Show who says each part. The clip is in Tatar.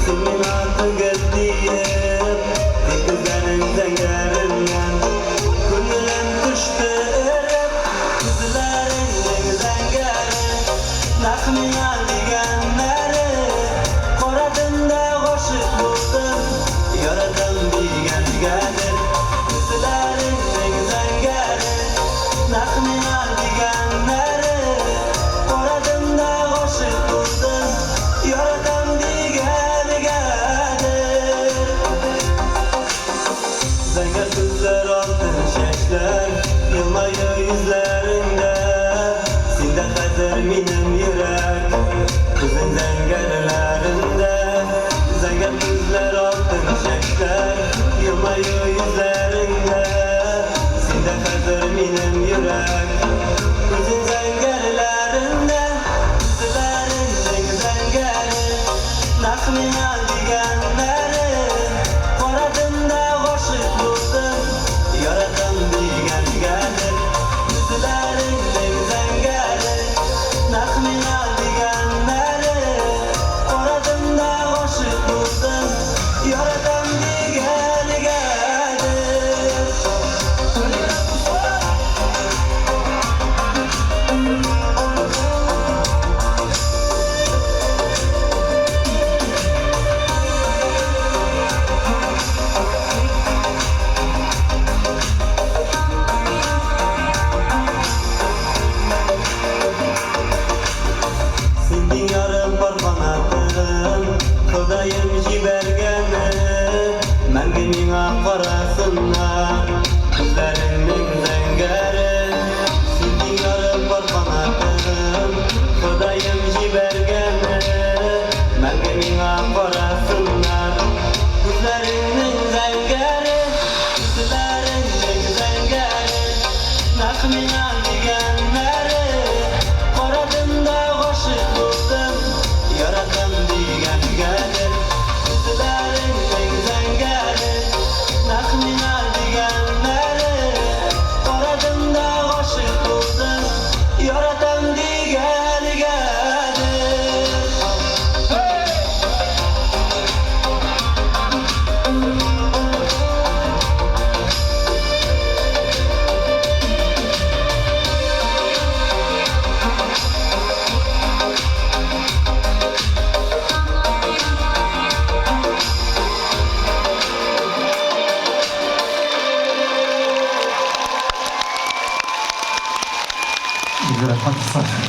Speaker 1: Син миңа түгел диеп, тик күзләрең зәңгәреннән. Күңелем төште эреп, күзләреңнең зәңгәре. Нәкъ миңа дигәннәре. Карадым да гашыйк булдым, яратам дигәнгәдер. Күзләреңнең зәңгәре, нәкъ миңа дигәннәре. Карадым да гашыйк булдым, яратам дигәнгәдер. Зәңгәр күзләр, алтын чәчләр, елмаю йөзләреңдә. Синдә хәзер минем йөрәк, күзең зәңгәрләрендә. Зәңгәр күзләр, алтын чәчләр, елмаю йөзләреңдә. Синдә хәзер минем йөрәк, күзең зәңгәрләрендә. Күзләреңнең зәңгәре, нәкъ миңа дигәннәре. Карадым да гашыйк булдым, яратам дигәнгәдер. Күзләреңнең зәңгәре, нәкъ миңа дигәннәре. Карадым да гашыйк булдым, яратам дигәнгәдер. Синең ярым пар канатың, Ходаем җибәргәне, мәңге миңа карасыннар, күзләреңнең зәңгәре. Синең ярым пар канатың, Ходаем җибәргәне, мәңге миңа карасыннар, күзләреңнең зәңгәре, күзләреңнең зәңгәре, нәкъ миңа дигәннәре. Карадым да гашыйк булдым, яратам дигәнгәдер. Күзләреңнең зәңгәре, нәкъ миңа дигәннәре. Карадым да гашыйк булдым, яратам дигәнгәдер.
Speaker 2: Рәхмәт, дуслар.